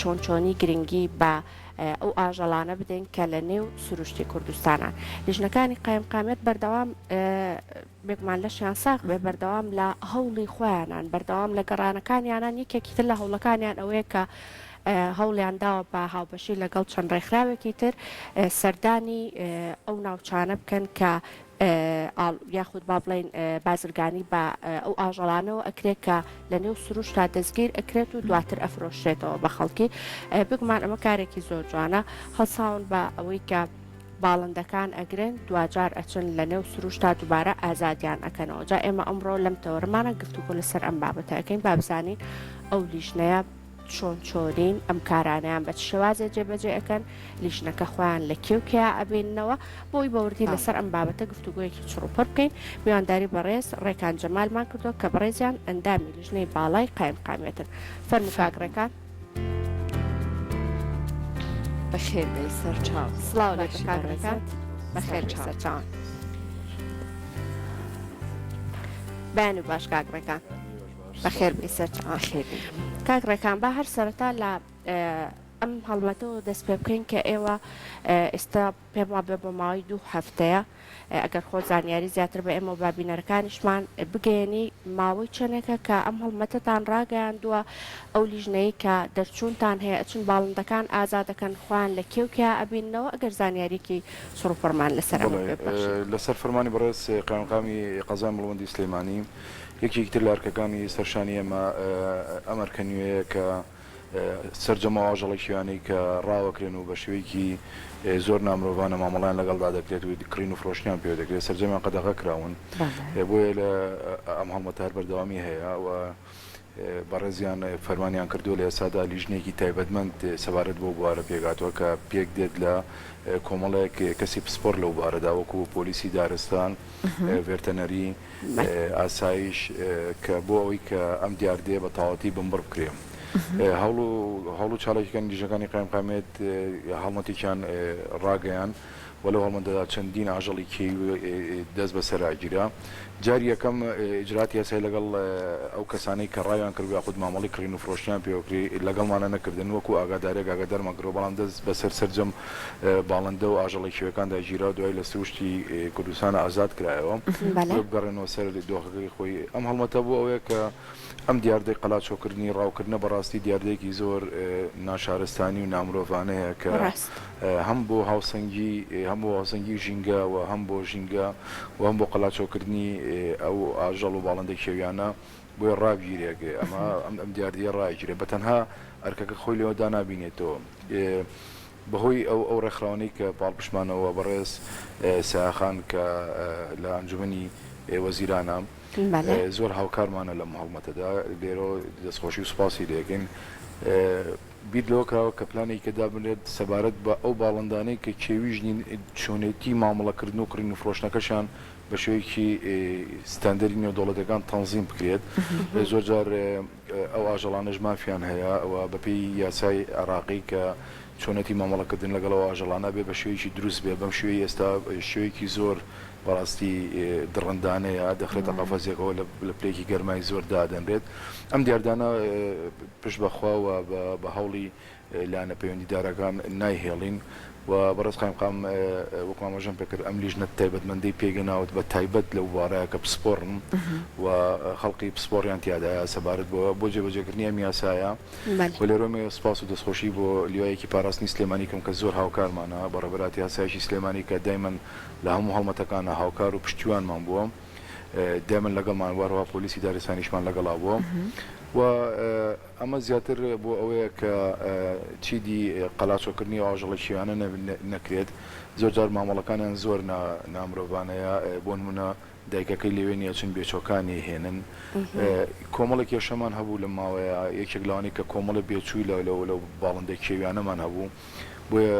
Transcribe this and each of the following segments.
چۆن چۆنی گرنگی بە ئەو ئاژەڵانە بدەین کە لە نێو سروشتی کوردستانان. لیژنەکانی قایمقامیەت بەردەوام بێگومان لەشیان ساغ بێ بەردەوام لە هەوڵی خۆیانان، بەردەوام لە گەڕانەکانیانان، یەکێکی تر لە هەوڵەکانیان ئەوەیە کە هەوڵیان داوە بە هاوبەشی لەگەڵ چەند ڕێکخراوێکی تر سەردانی ئەو ناوچانە بکەن کە یاخود با بڵێین بازرگانی بە ئەو ئاژەڵانەوە ئەکرێت کە لە نێو سروشتا دەستگیر ئەکرێت و دواتر ئەفرۆشرێتەوە بە خەڵکی. بێگومان ئەمە کارێکی زۆر جوانە. هەڵساون بە ئەوەی کە باڵندەکان ئەگرن دواجار ئەچن لە نێو سروشتا دووبارە ئازادیان ئەکەنەوە. جا ئێمە ئەمڕۆ لەم تەوەرەمانە گفتوگۆ لەسەر ئەم بابەتە ئەکەین با بزانین ئەو لیژنەیە چۆن چۆنین، ئەم کارانەیان بە چ شێوازێ جێبەجێ ئەکەن، لیژنەکە خۆیان لە کێ و کێیا ئەبیننەوە، بۆی بە وردی لەسەر ئەم بابەتە گفتوگۆیەکی چڕوپڕ بکەین، میوانداری بەڕێز ڕێکان جەمالمان کردووە کە بەڕێزیان ئەندامی لیژنەی باڵای قایمقامیەتن. فەرموو کاک ڕێکان. بەخێر بێی سەرچاو. سڵاو لێ بێ کاک ڕێکان. بەخێر بێی سەرچاوان. بەیانی باش کاک ڕێکان. بەخێر بێی سەرچاوان. کاک ڕێکان با هەر سەرەتا لە ئەم هەڵمەتەوە دەست پێ بکەین کە ئێوە ئێستا پێم وابێ بۆ ماوەی دوو هەفتەیە ئەگەر خۆ زانیاری زیاتر بە ئێمە و با بینەرەکانیشمان بگەیەنی ماوەی چەندێکە کە ئەم هەڵمەتەتان ڕاگەیاندووە ئەو لیژنەی کە دەرچوونتان هەیە ئەچن باڵندەکان ئازاد دەکەن خۆیان لە کێ و کێ ئەبیننەوە ئەگەر زانیاریکی چڕوپڕمان لەسەر ئەمە پێ ببەخشی. لەسەر فەرمانی بەڕێز قایمقامی قەزای مەڵبەندی سلێمانی یەکێکی تر لە ئەرکەکانی سەر شانی ئێمە ئەم ئەرکە نوێیە کە سەرجەم ئەو ئاژەڵە کێویانەی کە ڕاوەکرێن و بە شێوەیەکی زۆر نامرۆڤانە مامەڵەیان لەگەڵدا دەکرێت و کڕین و فرۆشتنیان پێوە دەکرێت سەرجەمیان قەدەغە کراون بۆیە لە ئەم هەڵمەتە هەر بەردەوامی هەیە و بەڕێزیان فەرمانیان کردووە لە ئێستادا لیژنەیەکی تایبەتمەند سەبارەت بەو بوارە پێکهاتووە کە پێکدێت لە کۆمەڵێک کەسی پسپۆر لەو بوارەدا وەکو پۆلیسی دارستان، ڤێرتەنەری، ئاسایش کە بۆ ئەوەی کە ئەم دیاردەیە بە تەواوەتی بنبڕ بکرێ. هەوڵ و هەوڵ و چالاکیەکانی لیژنەکانی قایمقامیەت هەڵمەتێکیان ڕاگەیاند و لەو هەڵمەتەدا چەندین ئاژەڵی کێوی دەست بەسەرا گیرا. جاری یەکەم ئیجرائاتی یاسایی لەگەڵ ئەو کەسانەی کە ڕاویان کردبوو یاخود مامەڵەی کڕین و فرۆشتنیان پێوە کرێ لەگەڵمانە نەکردن وەکو ئاگادارێک ئاگادارمان کردەوە بەڵام دەست بەسەر سەرجەم باڵندە و ئاژەڵە کێویەکاندا گیرا و دوای لە سروشتی کوردستان ئازاد کرایەوە بۆیە بگەڕێنەوە سەر دۆخەکەی خۆی ئەم هەڵمەتە بۆ ئەوەیە کە ئەم دیاردەی قەلاچۆکردنی ڕاوکردنە بەڕاستی دیاردەیەکی زۆر ناشارستانی و نامرۆڤانەیە کە هەم بۆ هاوسەنگی هەم بۆ هاوسەنگی ژینگە و هەم بۆ ژینگە و هەم بۆ قەلاچۆکردنی ئەو ئاژەڵ و باڵندە کێویانە بۆیە ڕابگیرێ ئەمە ئەم دیاردەیە ڕاگیرێ بە تەنها ئەرکەکە خۆی لێوەدا نابینێتەوە بەهۆی ئەو ئەو ڕێکخراوانەی کە پاڵپشتمانەوە بەڕێز سایەخان کە لە ئەنجومەنی وەزیرانە زۆر هاوکارمانە لەم هەڵمەتەدا لێرەوە دەستخۆشی و سوپاسی لێکەین بیر لەوە کراوە کە پلانێکی کە دابنرێت سەبارەت بە ئەو باڵندانەی کە کێویش نین چۆنێتی مامەڵەکردن و کڕین و فرۆشتنەکەشیان بە شێوەیەکی ستاندەری نێودەوڵەتیەکان تەنزیم بکرێت زۆرجار ئەو ئاژەڵانەش مافیان هەیە و بەپێی یاسای عێراقی کە چۆنێتی مامەڵەکردن لەگەڵ ئەو ئاژەڵانە بێ بە شێوەیەکی دروست بێ بەم شێوەی ئێستا شێوەیەکی زۆر بەڕاستی دڕندانەیە دەخرێتە قەفەزێکەوە لە پلەیەکی گەرمای زۆر دادەنرێت ئەم دیاردانە پشت بە خوا و بە هەوڵی لایەنە پەیوەندیدارەکان نایهێڵین و بەڕێز قایمقام وەکو ئاماژەم پێکرد ئەم لیژنە تایبەتمەندەی پێکهێناوەت بە تایبەت لەو بوارەیە کە پسپۆڕن و خەڵکی پسپۆڕیان تیادایە سەبارەت بۆ بۆ جێبەجێکردنی ئەم یاسایە و لێرەوە سوپاس و دەستخۆشی بۆ لیوایەکی پاراستنی سلێمانی کەم کە زۆر هاوکارمانە بەڕێوەبەراتی ئاسایشی سلێمانی کە دایمەن لە هەموو هەڵمەتەکانە هاوکار و پشتیوانمان بووە دایمەن لەگەڵمان بووە هەروەها پۆلیسی دارستانیشمان لەگەڵا بووە و ئەمە زیاتر بۆ ئەوەیە کە چیدی قەلاچۆکردنی ئەو ئاژەڵە کێویانە نەکرێت، زۆر جار مامەڵەکانیان زۆر نامرۆڤانەیە، بۆ نموونە دایکەکەی لەوێ نییە ئەچن بێچوەکانی ئەهێنن، کۆمەڵێک کێشەمان هەبوو لەم ماوەیە، یەکێک لەوانەی کە کۆمەڵێک بێچووی لەو باڵندە کێویانەمان هەبوو. بۆیە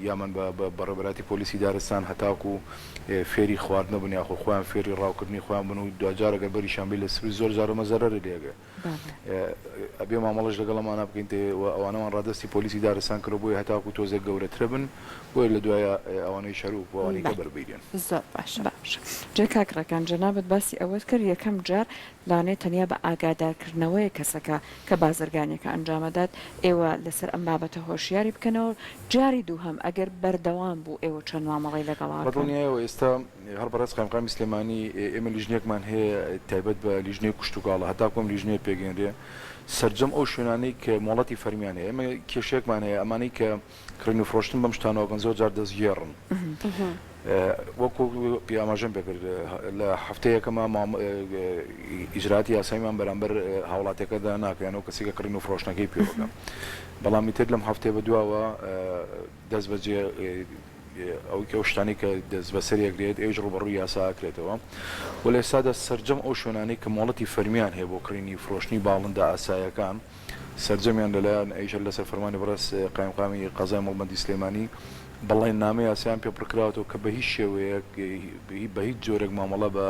یامان بە بەڕێوەبەراتی پۆلیسی دارستان هەتاکو فێری خواردنە بن یاخۆ خۆیان فێری ڕاوکردنی خۆیان بن و دواجار ئەگەر بەریشیان بێ لە سروشت زۆر جار ئەمە زەرەری لێ ئەبێ مامەڵەش لەگەڵ ئەمانە بکەین و ئەوانەمان ڕادەستی پۆلیسی دارستان کردوە بۆیە هەتاکو تۆزێک گەورەترە بن بۆیە لە دوایە ئەوانەیش هەر وەکو ئەوانەی کە بەر بگرێن. زۆر باشە. باشە جا کاک ڕێکان جەنابت باسی ئەوەت کرد یەکەم جار لەوانەیە تەنیا بە ئاگادارکردنەوەی کەسەکە کە بازرگانیەکە ئەنجامەدات ئێوە لەسەر ئەم بابەتە هۆشیاری بکەنەوە جاری دووهەم ئەگەر بەردەوام بوو ئێوە چۆن مامەڵەی لەگەڵا بە ئەکەن؟ دڵنیایەوە ئێستا هەر بەڕێز قایمقامی سلێمانی ئێمە لیژنەیەکمان هەیە تایبەت بە لیژنەی کشتوکاڵە هەتاکو ئەم لیژنەیە پێکهێنرێ سەرجەم ئەو شوێنانەی کە مۆڵەتی فەرمیان هەیە ئێمە کێشەیەکمان هەیە ئەمانەی کە کڕین و فرۆشتن بەم شتانەوە ئەکەن زۆر جار دەستگێڕن وەکو پێ ئاماژەم پێکرد لە هەفتەی یەکەما ئیجراتی یاساییمان بەرامبەر هاوڵاتیەکەدا ناکەن و کەسێکە کڕین و فرۆشتنەکەی پێوەکە بەڵام ئیتر لەم هەفتەیە بەدواوە دەست بەجێ ئەو ئەو شتانەی کە دەستبەسەری ئەکرێت ئەویش ڕووبەڕووی یاسا ئەکرێتەوە و لە ئێستادا سەرجەم ئەو شوێنانەی کە مۆڵەتی فەرمیان هەیە بۆ کڕینی فرۆشتنی باڵندە ئاسایەکان سەرجەمیان لەلایەن ئەویش هەر لەسەر فەرمانی بەڕێز قایمقامی قەزای مەڵبەندی سلێمانی بەڵێننامەی یاسایان پێ پڕکراوەتەوە کە بە هیچ شێوەیەک بە هیچ جۆرێک مامەڵە بە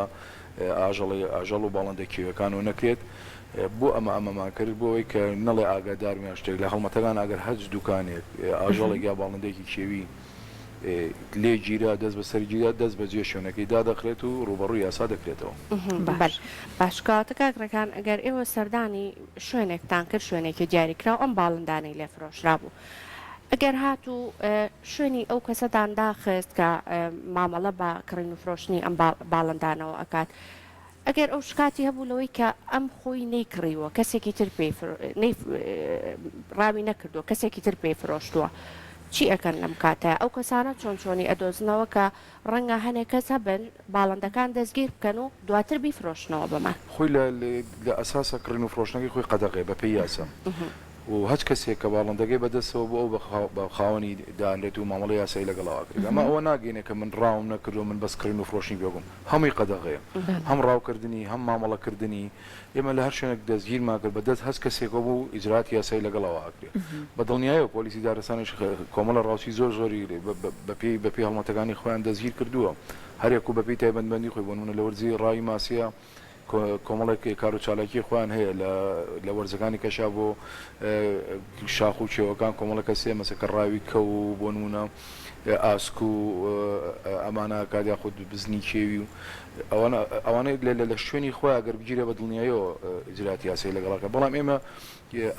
ئاژەڵی ئاژەڵ و باڵندە کێویەکانەوە نەکرێت بۆ ئەمە ئەمەمان کرد بۆ ئەوەی کە نەڵێ ئاگادارم یان شتێک لە هەڵمەتەکان ئەگەر هەچ دوکانێک ئاژەڵێک یا باڵندەیەکی کێوی لێ گیرا دەست بەسەر گیرا دەست بەجێ شوێنەکەی دادەخرێت و ڕووبەڕووی یاسا دەکرێتەوە. بەل باش کەواتە کاک ڕێکان ئەگەر ئێوە سەردانی شوێنێکتان کرد شوێنێکی دیاریکراو ئەم باڵندانەی لێ فرۆشرابوو ئەگەر هاتوو شوێنی ئەو کەسەتان داخست کە مامەڵە بە کڕین و فرۆشتنی ئەم باڵندانەوە ئەکات ئەگەر ئەو شکاتی هەبوو لەوەی کە ئەم خۆی نەیکڕیوە کەسێکی تر پێی نەی ڕاوی نەکردووە کەسێکی تر پێی فرۆشتووە چی ئەکەن لەم کاتە ئەو کەسانە چۆن چۆنی ئەدۆزنەوە کە ڕەنگە هەنێ کەس هەبن باڵندەکان دەستگیر بکەن و دواتر بیفرۆشنەوە بەمان. خۆی لە لە ئەساسا کڕین و فرۆشتنەکەی خۆی قەدەغەیە بە پێی یاسا و هەچ کەسێک کە باڵندەکەی بە دەستەوە بوو ئەو بە خاوەنی دانرێت و مامەڵەی یاسایی لەگەڵا ئەکرێت ئەمە ئەوە ناگەینێ کە من ڕاوم نەکردووە من بەس کڕین و فرۆشتنی پێ بووم هەمووی قەدەغەیە هەم ڕاوکردنی هەم مامەڵە کردنی ئێمە لە هەر شوێنێک دەستگیرمان کرد بە دەست هەچ کەسێکەوە بوو ئیجرائاتی یاسایی لەگەڵەوە ئەکرێ بە دڵنیایەوە پۆلیسی دارستانیش کۆمەڵە ڕاوچی زۆر زۆری بە پێی بە پێی هەڵمەتەکانی خۆیان دەستگیر کردووە هەر یەک و بە پێی تایبەتمەندی خۆی بۆ نموونە لە وەرزی ڕاوی ماسیە کۆمەڵێک کار و چالاکی خۆیان هەیە لە لە وەرزەکانی کەشا بۆ شاخ و کێوەکان کۆمەڵە کەس هەیە مەسە کە ڕاوی کەو و بۆ نموونە ئاسک و ئەمانە ئەکات یاخود بزنی کێوی و ئەوانە ئەوانەی لە لە شوێنی خۆیان گەر بگیرێ بە دڵنیاییەوە ئیجرائاتی یاسایی لەگەڵ ئەکەن بەڵام ئێمە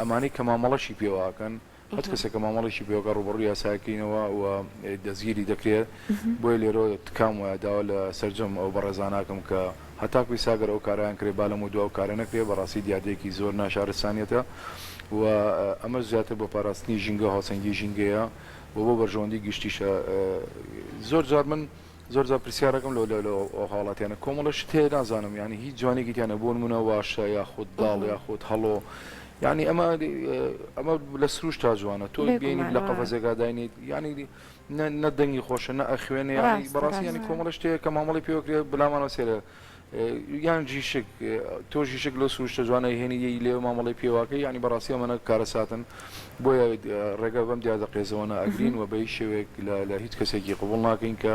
ئەمانەی کە مامەڵەشی پێوە ئەکەن هەچ کەسێک کە مامەڵێکی پێوەکە ڕووبەڕووی یاسا ئەکەینەوە و دەستگیری دەکرێت بۆیە لێرەوە تکام وایە داوا لە سەرجەم ئەو بەڕێزانە ئەکەم کە هەتاکو ئیستا گەر ئەو کارەیان کرێ با لەمەودوا ئەو کارە نەکرێ بەڕاستی دیاردەیەکی زۆر ناشارستانیەتە و ئەمەش زیاتر بۆ پاراستنی ژینگە و هاوسەنگی ژینگەیە و بۆ بەرژەوەندی گشتیشە زۆر جار من زۆر جار پرسیارەکەم لۆ لۆ ئەو هاوڵاتیانە کۆمەڵە شت هەیە نازانم یانی هیچ جوانیەکی تیا نیە بۆ نمونە واشە یاخود داڵ یاخود هەڵۆ یانی ئەمە ئەمە لە سروشتا جوانە تۆ بێنیت بێگومان لە وایە. قەفەزێکا داینیت یانی نە نە دەنگی خۆشە نە ئەخوێنێ یانی ڕاستە بەڕاستی یانی ڕاستە. کۆمەڵە شتێک کە مامەڵەی پێوەکرێ بەلامانەوە سەیرە یان ژیشک تۆ ژیشک لەو سروشتە جوانە هێنی یەی لێ مامەڵەی پێواکەی یانی بەڕاستی ئەمانە کارەساتن بۆیە ڕێگە بەم دیاردە قێزەوەنە ئەگرین و بە هیچ شێوەیەک لە هیچ کەسێکی قبوڵ ناکەین کە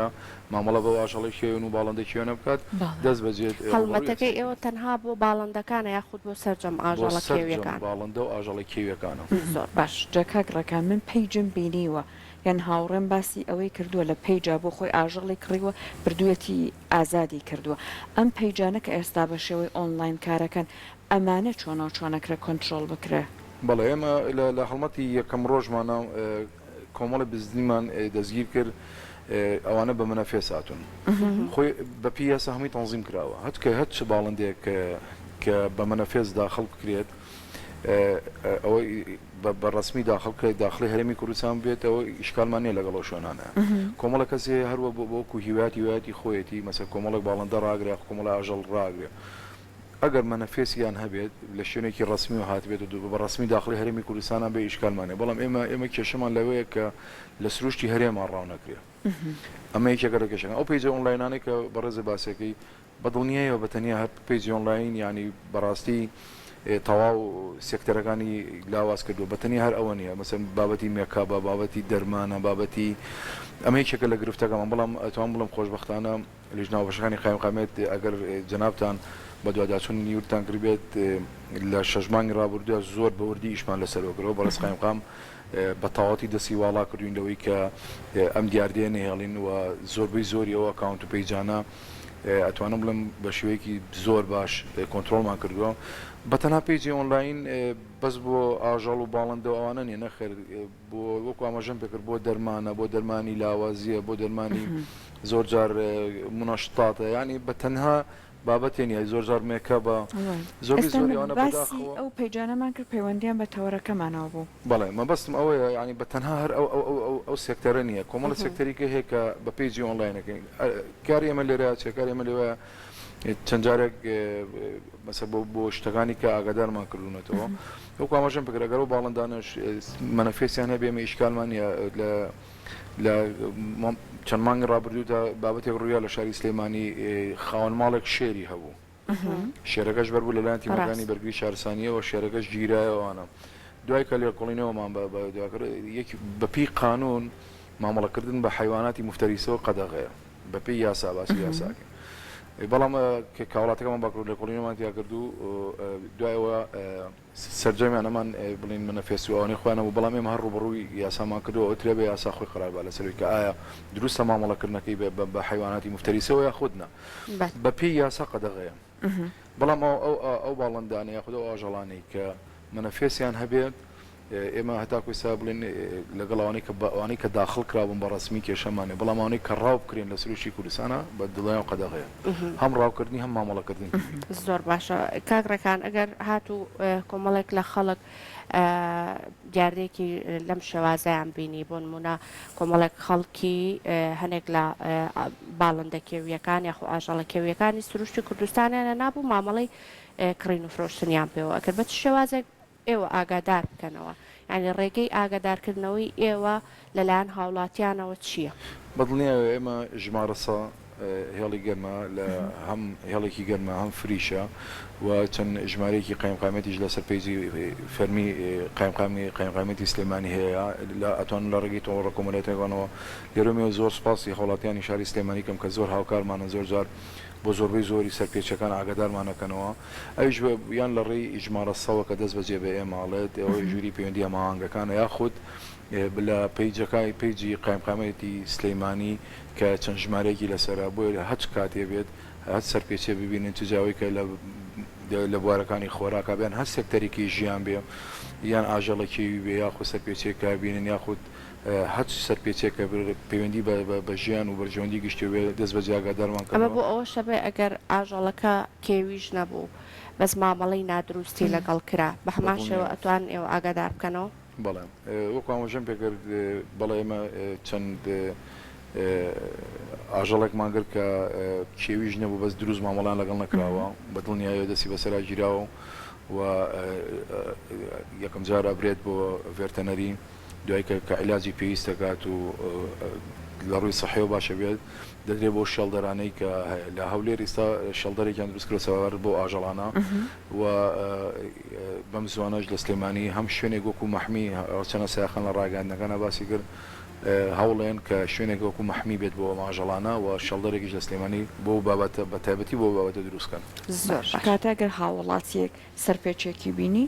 مامەڵە بەو ئاژەڵەی کێوێن و باڵندەی کێوێنە بکات دەست بەجێ ڕووبەڕووی هەڵمەتەکەی یاسا ئێوە تەنها بۆ باڵندەکانە یاخود بۆ سەرجەم بۆ ئاژەڵە سەرجەم کێویەکان؟ باڵندە و ئاژەڵە کێویەکانە. زۆر باش. باش جا کاک ڕێکان من پەیجم بینیوە یان هاوڕێم باسی ئەوەی کردووە لە پەیجا بۆ خۆی ئاژەڵی کڕیوە بردوویەتی ئازادی کردووە ئەم پەیجانە کە ئێستا بە شێوەی ئۆنڵاین کارەکەن ئەمانە چۆنەو چۆن ئەکرێ کۆنترۆڵ بکرێ؟ بەڵێ ئێمە لە هەڵمەتی یەکەم ڕۆژمانا کۆمەڵی بزنیمان دەستگیر کرد ئەوانە بە مەنەفێس هاتوون خۆی بە پێی یاسا هەمووی تەنزیم کراوە هەچ کە هەچ باڵندەیەک کە بە مەنەفێس داخڵ بکرێت ئەوەی بە ڕەسمی داخڵ بکرێت داخڵی هەرێمی کوردستان بێت ئەوە ئیشکالمان نییە لەگەڵ ئەو شوێنانە کۆمەڵە کەس هەیە هەر وەکو هیوایەتی هیوایەتی خۆیەتی مەسە کۆمەڵێک باڵندە ڕاگرێ یاخود کۆمەڵە ئاژەڵ ڕاگرێ ئەگەر مەنەفێسیان هەبێت لە شوێنێکی ڕەسمیەوە هاتبێت و بە ڕەسمی داخڵی هەرێمی کوردستانان بێ ئیشکالمان نیە بەڵام ئێمە ئێمە کێشەمان لەوەیە کە لە سروشتی هەرێمان ڕاو نەکرێ ئەمە یەکێکە لە کێشەکان ئەو پەیجە ئۆنلاینانەی کە بەڕێزت باسیەکەی بە دڵنیایەوە بە تەنیا هەر پەیجی ئۆنلاین یانی بەڕاستی. تەواو سێکتەرەکانی لاواز کردووە بە تەنیا هەر ئەوە نییە مەسەن بابەتی مێکابە بابەتی دەرمانە بابەتی ئەمە یەکێکە لە گرفتەکەمان بەڵام ئەتوانم بڵێم خۆشبەختانە لیژنە هاوبەشەکانی قایمقامیەت ئەگەر جەنابتان بەدواداچوونی وردتان کردبێت لە شەش مانگی ڕابردوودا زۆر بە وردی ئیشمان لەسەرەوە کردووە بەڕێز قایمقام بە تەواوەتی دەستی واڵا کردووین لەوەی کە ئەم دیاردەیە نەهێڵین و زۆربەی زۆری ئەو ئەکاونت و پەیجانە ئەتوانم بڵێم بە شێوەیەکی زۆر باش کۆنترۆڵمان کردووە بە تەنها پەیجی ئۆنلاین بەس بۆ ئاژەڵ و باڵندە و ئەوانە نیە نەخێر بۆ وەکو ئاماژەم پێکرد بۆ دەرمانە بۆ دەرمانی لاوازیە بۆ دەرمانی زۆر جار منەشتاتە یانی بە تەنها بابەتێ نیە زۆر جار مێکەبە زۆربەی ئێستا زۆری من ئەوانە باسی بەداخەوە. ئەو پەیجانەمان کرد پەیوەندیان بە تەوەرەکەمانەوە بوو. بەڵێ مەبەستم ئەوەیە یانی بە تەنها هەر ئەو ئەو ئەو ئەو ئەو سێکتەرە نیە کۆمەڵە سێکتەری کە هەیە کە بە پەیجی ئۆنلاین ئەکەین کاری ئێمە لێرە چیە کاری ئێمە لێوەیە چەند جارێک مەسە بۆ بۆ شتەکانی کە ئاگادارمان کردوونەتەوە وەکو ئاماژەم پێکرد ئەگەر ئەو باڵندانەش مەنەفێسیان هەبێ ئێمە ئیشکالمان نیە لە لە چەند مانگی ڕابردوودا بابەتێک ڕوویا لە شاری سلێمانی خاوەن ماڵێک شێری هەبوو شێرەکەش بەربوو لەلایەن تیمەکانی بەرگری شارستانیەوە شێرەکەش گیرایەوانە دوای کە لێکۆڵینەوەمان بە یەکی بەپی قانون مامەڵەکردن بە حیواناتی مفتەریسەوە قەدەغەیە بەپێی یاسا باسی یاساکەین بەڵام کە کاوڵاتەکەمان باکرد لێکۆڵینەوەمان تیا کرد و دوایەوە سەرجەمیان ئەمان بڵین منەفێست و ئەوانەی خۆیان هەبوو، بەڵام ئێمە هەر ڕووبەڕووی یاسامان کردەوە، ئەوترێ بە یاسا خۆی قەرار با لەسەر ئەوەی کە ئایا دروستە مامەڵەکردنەکەی بە بە حەیواناتی موفتەریسەوە یاخود نا. بە پێی یاسا قەدەغەیە. بەڵام ئەو ئەو ئەو باڵندانە یاخود ئەو ئاژەڵانەی کە مەنەفێسیان هەبێت ئێمە هەتاکو ئێستا بڵێن لەگەڵ ئەوانەی کە بە ئەوانەی کە داخڵ کرابوون بە ڕەسمی کێشەمان نیە، بەڵام ئەوانەی کە ڕاو بکرێن لە سروشتی کوردستانا بە دڵنیام قەدەغەیە هەم ڕاوکردنی هەم مامەڵەکردنی پێی. زۆر باشە کاک ڕێکان ئەگەر هاتوو کۆمەڵێک لە خەڵک دیاردەیەکی لەم شێوازەیان بینی بۆ نمونە کۆمەڵێک خەڵکی هەنێک لە باڵندە کێوییەکان یاخۆ ئاژەڵە کێوییەکانی سروشتی کوردستانیان نابوو مامەڵەی کڕین و فرۆشتنیان پێوە ئەکرد بە چ شێوازێک ئێوە ئاگادار بکەنەوە؟ یانی ڕێگەی ئاگادارکردنەوەی ئێوە لەلایەن هاوڵاتیانەوە چییە؟ بەدڵنیایەوە ئێمە ژمارە سە هێڵی گەرمە لە هەم هێڵێکی گەرمە هەم فریشە و چەند ژمارەیەکی قایمقامیەتیش لەسەر پەیجی فەرمی قایمقامی قایمقامیەتی سلێمانی هەیە لە ئەتوانن لە ڕێگەی تۆڕە کۆمەلایەتیەکانەوە لێرەوە زۆر سوپاسی هاوڵاتیانی شاری سلێمانی کەم کە زۆر هاوکارمانن زۆر جار بۆ زۆربەی زۆری سەرپێچیەکان ئاگادارمان ئەکەنەوە ئەویش یان لە ڕێی ژمارە سەوە کە دەست بەجێ بە ئێمە ئەڵێت ئەوەی ژووری پەیوەندی هەماهەنگەکانە یاخود لە پەیجەکای پەیجی قایمقامیەتی سلیمانی کە چەند ژمارەیەکی لەسەرە بۆیە هەچ کاتێ بێت هەچ سەرپێچیە ببینن چ جاوەی کە لە لە بوارەکانی خۆراکا بێن هەر سێکتەرێکی ژیان بێ یان ئاژەڵە کێوی بێ یاخود سەرپێچیەک کە بینن یاخود هەچ سەرپێچیەک کە پەیوەندی بە ژیان و بەرژەوەندی گشتیەوە بێ دەست بەجێ ئاگادارمان ئەمە کەنەوە. بۆ ئەوەشە بێ ئەگەر ئاژەڵەکە کێویش نەبوو بەس مامەڵەی نادروستی لەگەڵ کرا بە هەمان شێوە بەدڵنیایەوە. ئەتوانن ئێوە ئاگادار بکەنەوە؟ بەڵێ وەکو ئاماژەم پێکرد بەڵێ ئێمە چەند ئاژەڵێکمان گرت کە کێویش نەبوو بەس دروست مامەڵەیان لەگەڵ نەکراوە بە دڵنیایەوە دەستی بەسەرا گیراوە و یەکەم جار ئەبرێت بۆ ڤێرتەنەری دوای کە کە عیلاجی پێویست دەکات و لە ڕووی سەحیەوە باشە بێت دەدرێت بۆ شێڵدەرانەی کە هەیە لە هەولێر ئیستا شێڵدەرێکیان دروست کردوە سەبارەت بەو ئاژەڵانە و بەم زوانەش لە سلێمانی هەم شوێنێک وەکو مەحمی چەنە سایەخان لە ڕاگەیاندنەکانا باسی کرد هەوڵێن کە شوێنێک وەکو مەحمی بێت بۆ ئەم ئاژەڵانە و شێڵدەرێکیش لە سلێمانی بۆ بابەتە بە تایبەتی بۆ بابەتە دروست کەن. زۆر باش. کاتە گەر هاووڵاتییەک سەرپێچێکی بینی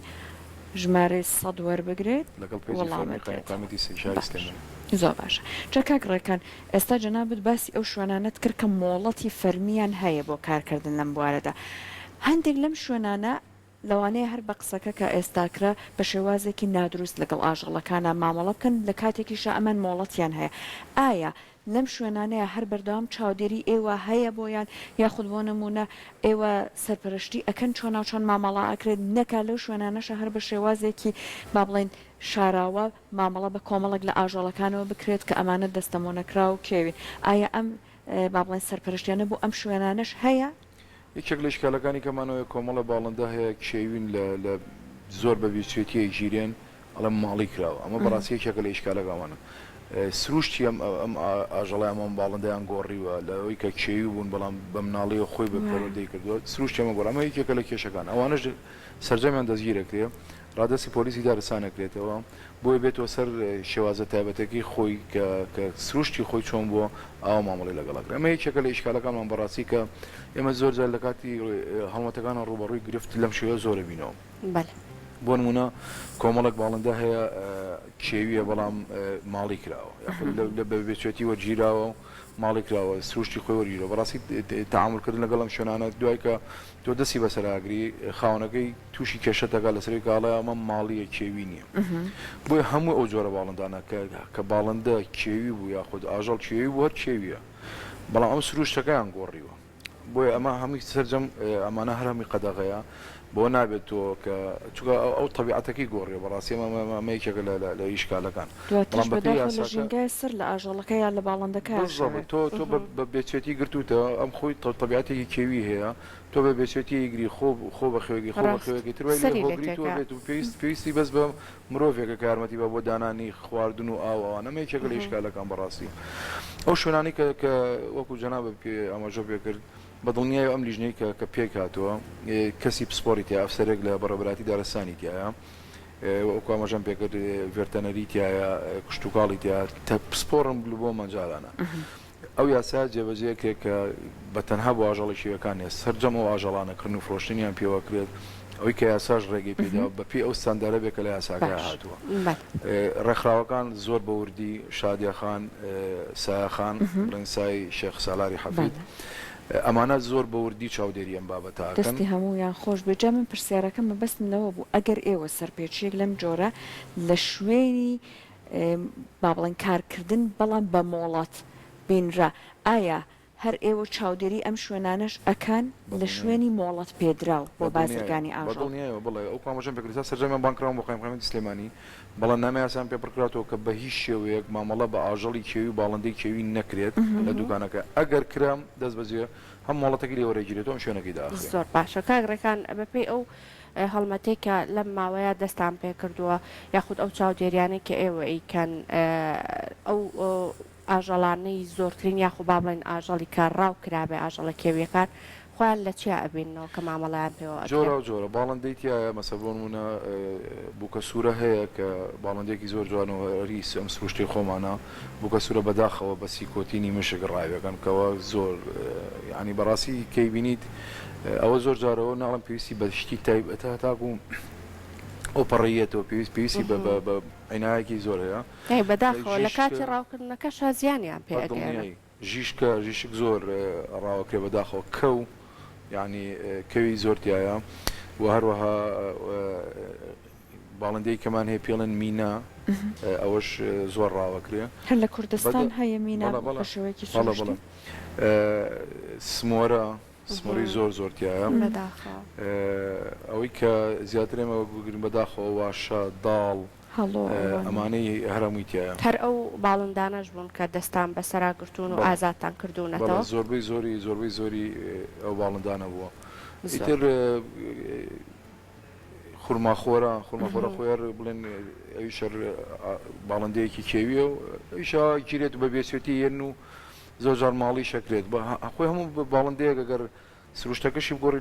ژمارەی سەد وەربگرێت لەگەڵ پەیجی وەڵام فەرمی ئەدرێتەوە. قایمقامیەتی شاری باش سلێمانی. زۆر باشە جا کاک ڕێکان ئێستا جەنابت باسی ئەو شوێنانەت کرد کە مۆڵەتی فەرمیان هەیە بۆ کارکردن لەم بوارەدا هەندێک لەم شوێنانە لەوانەیە هەر بە قسەکە کە ئێستا کرا بە شێوازێکی نادروست لەگەڵ ئاژەڵەکانا مامەڵە بکەن لە کاتێکیشا ئەمان مۆڵەتیان هەیە ئایا لەم شوێنانەیا هەر بەردەوام چاودێری ئێوە هەیە بۆیان یاخود بۆ نموونە ئێوە سەرپەرشتی ئەکەن چۆناوچۆن مامەڵە ئەکرێت نەکا لەو شوێنانەشا هەر بە شێوازێکی با بڵێین شاراوە مامەڵە بە کۆمەڵێک لە ئاژەڵەکانەوە بکرێت کە ئەمانە دەستەمۆنەکراو و کێوین ئایا ئەم با بڵێین سەرپەرشتیانە بۆ ئەم شوێنانەش هەیە؟ یەکێک لە ئیشکالەکانی کەمانەوەیە کۆمەڵە باڵندە هەیە کێوین لە لە زۆر بە بیرچێتی ئەگیرێن. ئەڵێم ماڵی کراوە ئەمە بەڕاستی یەکێکە لە ئیشکالەکانمانە سروشتی ئەم ئەم ئاژەڵە ئەم باڵندەیان گۆڕیوە لەوەی کە کێوی بوون بەڵام بە مناڵیەوە خۆی بە پەروەردەی کردووە سروشتی ئەمە گۆڕا ئەمە یەکێکە لە کێشەکان ئەوانەش سەرجەمیان دەستگیر ئەکرێ ڕادەستی پۆلیسی دارستان ئەکرێتەوە بۆیە بێتەوە سەر شێوازە تایبەتەکەی خۆی کە کە سروشتی خۆی چۆن بووە ئاوا مامەڵەی لەگەڵ ئەکرێ ئەمە یەکێکە لە ئیشکالەکانمان بەڕاستی کە ئێمە زۆر جار لە کاتی هەڵمەتەکانە ڕووبەڕووی گرفت لەم شێوەیە زۆر ئەبینەوە. بەلێ. بۆ نموونە کۆمەڵێک باڵندە هەیە کێویە بەڵام ماڵی کراوە یاخود لە بە بێچێتی وەرگیراوە و ماڵی کراوە سروشتی خۆی وەرگیرەوە بەڕاستی تەعامول کردن لەگەڵ ئەم شوێنانە دوای کە تۆ دەستی بەسەرا ئەگری خاوەنەکەی تووشی کێشە دەکات لەسەر ئەوەی کە ئەڵێ ئەمە ماڵیە کێوی نییە بۆیە هەموو ئەو جۆرە باڵندانە کە کە باڵندە کێوی بوو یاخود ئاژەڵ کێوی بوو هەر کێویە بەڵام ئەم سروشتەکەیان گۆڕیوە بۆیە ئەمە هەمووی سەرجەم ئەمانە هەر هەمووی قەدەغەیە بۆ نابێت تۆ کە چونکە ئەو تەبیعەتەکەی گۆڕیوە بەڕاستی ئەمە ئەمە یەکێکە لە لە ئیشکالەکان دواتریش بەڵام بەپێی بەداخەوە لە یاساکە ژینگای سەر لە ئاژەڵەکە یا لە باڵندەکە بالضبط ئەشێوێ. تۆ تۆ بە بە بێچێتی گرتووتە ئەم خۆی تەبیعەتێکی کێوی هەیە تۆ بە بێچێتی ئەیگری خۆ خۆ بەخێوەگری خۆ ڕاست بەخێوەگری تر وای لێ سەری لێ هۆگری تۆ تێکا. بێت و پێویست پێویستی بەس بە مرۆڤێکە کە یارمەتی با بۆ دانانی خواردن و ئاو ئەوانە ئەمە یەکێکە لە ئیشکالەکان بەڕاستی ئەو شوێنانەی کە کە وەکو جەنابت پێ ئاماژە پێ کرد بە دڵنیایەوە ئەم لیژنەی کە کە پێک هاتووە کەسی پسپۆری تیا ئەفسەرێک لە بەڕێوەبەرایەتی دارستانی تیایە وەکو ئاماژەم پێ کرد ڤێرتەنەری تیایە کشتوکاڵی تیا پسپۆڕن بۆ مەجالانە ئەو یاسایە جێبەجێ کرێت کە بە تەنها بۆ ئاژەڵە کێویەکان نیە، سەرجەم ئەو ئاژەڵانە کڕین و فرۆشتنیان پێوە کرێت، ئەوەی کە یاساش ڕێگەی پێداوە بە پێی ئەو ستاندارە بێت کە لە یاساکەیا باش هاتووە. بەلێ. ڕێکخراوەکان زۆر بە وردی، شادیە خان، سایە خان، بڵێن سای شێخ سالاری حەفید، بەلێ. ئەمانە زۆر بە وردی چاودێری ئەم بابەتە ئەکەن. دەستی هەموویان خۆش بێت، جا من پرسیارەکەم مەبەستم لەوە بوو ئەگەر ئێوە سەرپێچیەک لەم جۆرە لە شوێنی با بڵێین کارکردن بەڵام بە مۆڵەت بینرا، ئایا هەر ئێوە چاودێری ئەم شوێنانەش ئەکەن لە شوێنی مۆڵەت پێدراو بۆ بازرگانی ئاژەڵ؟ بەدڵنیایەوە بەڵێ، ئەو ئاماژەم پێکرد ئێستا سەرجەمیان بانگ کراون بۆ قایمقامیەتی سلێمانی، بەڵێننامەی یاسایان پێ پڕکراوەتەوە کە بە هیچ شێوەیەک مامەڵە بە ئاژەڵی کێوی و باڵندەی کێوی نەکرێت لە دوکانەکە، ئەگەر کرا دەستبەجێ هەم مۆڵەتەکەی لێ وەرەگیرێت و هەم شوێنەکەی دائەخرێ. زۆر باشە کاک ڕێکان، بەپێی ئەو هەڵمەتەی کە لەم ماوەیە دەستان پێکردووە یاخود ئەو چاودێریانەی کە ئێوە ئەیکەن ئەو ئاژەڵانەی زۆرترین یاخو با بڵێین ئاژەڵی کە ڕاو کرابێ ئاژەڵە کێویەکان خۆیان لە چیا ئەبیننەوە کە مامەڵەیان پێوە ئەکرێ؟ جۆراو جۆرە باڵندەی تیایە مەسە بۆ نمونە بوکە سورە هەیە کە باڵندەیەکی زۆر جوانە و هەری ئەم سروشتەی خۆمانە بوکە سورە بەداخەوە بە سیکۆتینی مشک ڕاویەکەن کەوە زۆر یانی بەڕاستی کەی بینیت ئەوە زۆر جارەوە ناڵم پێویستی بە شتی تایبەتە هەتاکو ئەو پەڕیەتەوە پێویست پێویستی بە بە عینایەکی زۆر هەیە. ئەی بەداخەوە لە کاتی ڕاوکردنەکەشا زیانیان پێ ئەگەیەنن. ژیشکە ژیشک زۆر ڕاوەکرێ بەداخەوە کەو یانی کەوی زۆر تیایە و هەروەها باڵندەی کەمان هەیە پێڵێن مینا ئەوەش زۆر ڕاوەکرێ. هەر لە کوردستان هەیە مینا بە شێوەیەکی سروشتی؟ سمۆرە سمۆرەی زۆر زۆر تیایە. بەداخەوە. ئەوەی کە زیاتر ئێمە بگرین بەداخەوە واشە، داڵ، هەڵۆ ئەوانە. ئەمانەی هەر هەمووی تیایە. هەر ئەو باڵندانەش بوون کە دەستان بەسەرا گرتوون و بەڵێ. ئازادتان بەڵێ کردوونەتەوە؟ زۆربەی زۆری زۆربەی زۆری ئەو باڵندانە بووە. زۆر. ئیتر خورماخۆرە، خورماخۆرە خۆی هەر بڵێن ئەویش هەر باڵندەیەکی کێویە و ئەویش ئاوا گیرێت و بە بێچێتی یەن و زۆر جار ماڵیش ئەکرێت. خۆی هەموو باڵندەیەک ئەگەر سروشتەکەشی بگۆڕی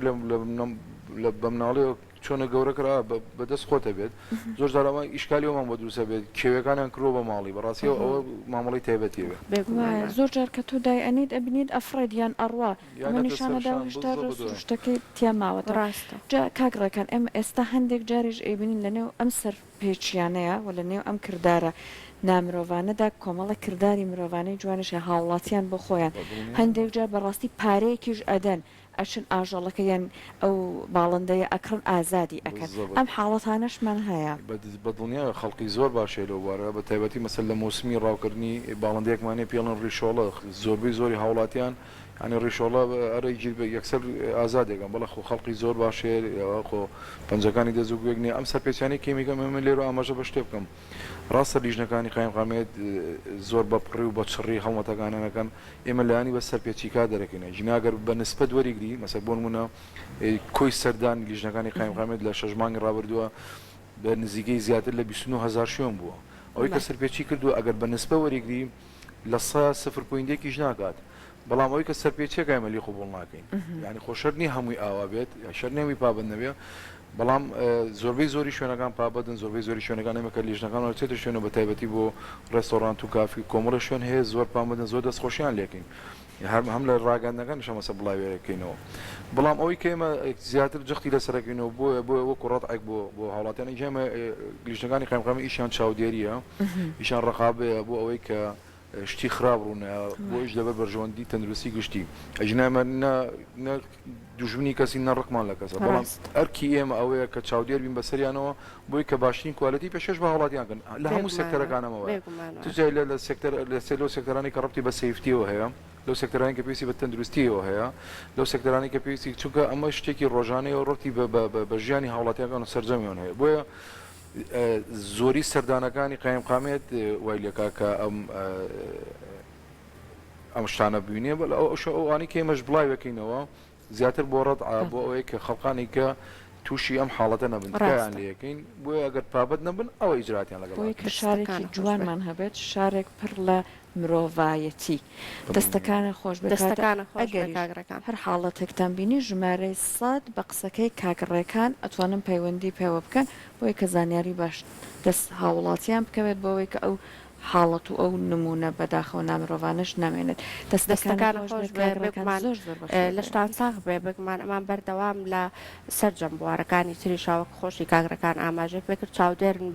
لە بە مناڵیەوە چۆنە گەورە کرا بە دەست خۆتە بێت زۆر جار ئەمە ئیشکالی ئەومان بۆ دروستە بێت کێویەکانیان کردووە بە ماڵی بەڕاستی ئەوە مامەڵەی تایبەتی بێ. وایە زۆر جار کە تۆ دای ئەنێیت ئەبینیت ئەفڕێت یان ئەڕوا ئەمە نیشانەدا و هێشتا سروشتەکەی تیا ماوەتەوە جا کاک ڕێکان ئێمە ئێستا هەندێک جاریش ئەیبینین لەنێو ئەم سەرپێچیانەیا و لەنێو ئەم کردارە نامرۆڤانەدا کۆمەڵێک کرداری مرۆڤانەی جوانیش هەیە هاوڵاتیان بۆ خۆیان هەندێک جار بەڕاستی پارەیەکیش ئەدەن ئەچن ئاژەڵەکە یان ئەو باڵندەیە ئەکڕن ئازادی ئەکەن ئەم حاڵەتانەشمان هەیە. بەدڵنیایە خەڵکی زۆر باش هەیە لەو بوارە بە تایبەتی مەسەل لە مۆسمی ڕاوکردنی باڵندەیەکمان هەیە پێی ئەڵێن ڕیشۆڵە زۆربەی زۆری هاوڵاتیان یانی ڕیشۆڵە ئەرێ گیر بێ یەکسەر ئازادێکەن بەڵێ خۆ خەڵقی زۆر باش هەیە خۆ پەنجەکانی دەست و گوێک نیە ئەم سەرپێچیانەی کەمیکەم من لێرە ئاماژە بە شتێ بکەم ڕاستە لیژنەکانی قایمقامیەت زۆر بە پڕی و بە چڕی هەڵمەتەکانیان ئەکەن، ئێمە لایەنی بەس سەرپێچیکار دەرەکەین، ئەگینا گەر بە نسبەت وەریگری، مەسەل بۆ نموونە کۆی سەردانی لیژنەکانی قایمقامیەت لە شەش مانگی ڕابردووە. بە نزیکەی زیاتر لە 29 هەزار شوێن بووە. ئەوەی کە سەرپێچی کردووە ئەگەر بە نسبە وەریگری لە سە سفر point یەکیش ناکات. بەڵام ئەوەی کە سەرپێچیەکە ئێمە لێی قبوڵ ناکەین. یانی خۆ شەرت نییە هەمووی ئاوا بێت، شەرت نییە هەمووی پابەند نەبێ، بەڵام زۆربەی زۆری شوێنەکان پابەندن، زۆربەی زۆری شوێنەکان ئێمە کە لیژنەکانمان دەچێتە شوێنەوە بە تایبەتی بۆ ڕێستۆرانت و کافی و کۆمەڵێ شوێن هەیە زۆر پابەندن زۆر دەستخۆشیان لێکەین هەر هەم لە ڕاگەیاندنەکانیش هەمەسە بڵاویەکەینەوە بەڵام ئەوەی کە ئێمە زیاتر جەختی لەسەرەکەینەوە بۆیە بۆیە وەکو ڕەتعێک بۆ بۆ هاوڵاتیان ئێمە لیژنەکانی قایمقامی ئیشیان چاودێریە ئیشیان ڕەقابەیە بۆ ئەوەی کە شتی خراپ ڕوونایە بۆ ئیش لەبەر بەرژەوەندی تەندروستی گشتی ئەگینا ئێمە نە نە دوژمنی کەسین نە ڕقمان لە کەسە بەڵام ڕاست. ئەرکی ئێمە ئەوەیە کە چاودێر بین بەسەریانەوە بۆی کە باشترین quality پێشکەش بە هاوڵاتیان کەن لە هەموو بێگومان وایە سێکتەرەکان ئەمە وایە بێگومان چ وایە. جای لە لە سێکتەر لە سێ لەو سێکتەرانەی کە ڕەبتی بە safety یەوە هەیە لەو سێکتەرانەی کە پێویستی بە تەندروستیەوە هەیە لەو سێکتەرانەی کە پێویستی چونکە ئەمە شتێکی ڕۆژانەیە و ڕەبتی بە بە بە بە ژیانی هاوڵاتیانەکان و سەرجەمیان هەیە بۆیە زۆری سەردانەکانی قایمقامیەت وای لێکا کە ئەم ئەم شتانە ببینێ بەڵ ئەو ئەوانەی کە ئێمەش بڵاوێکەینەوە زیاتر بۆ ڕەتعە بۆ ئەوەیە کە خەڵقانی کە تووشی ئەم حاڵەتە نەبن تکایان ڕاستە. لێ یەکەین بۆیە ئەگەر پابەند نەبن ئەوە ئیجراتیان لەگەڵ بۆیە کە ئەکەین. شارێکی دەستەکانت خۆش بێ. جوانمان هەبێت شارێک پڕ لە مرۆڤایەتی. دەستەکانت خۆش بێ کاکە دەستەکانت خۆش بێ ئەگەریش کاک ڕێکان. هەر حاڵەتێکتان بینی ژمارەی سەد بە قسەکەی کاک ڕێکان ئەتوانن پەیوەندی پێوە بکەن بۆیە کە زانیاری باش دەست هاووڵاتیان بکەوێت بۆ ئەوەی کە ئەو حاڵەت و ئەو نموونە بەداخەوە نامرۆڤانەش نامێنێت. دەستەکانت دەستەکانت خۆش خۆش بێت بێ کاک ڕێکان بێگومان زۆر زۆر بەخێر بێی. لەشتان ساغ بێ بێگومان ئەمان بەردەوام لە سەرجەم بوارەکانی تریشا وەک خۆشی کاک ڕێکان ئاماژەی پێکرد چاودێرن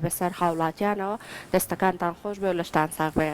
بەسەر هاوڵاتیانەوە دەستەکانتان خۆش بێ و لەشتان ساغ بێ.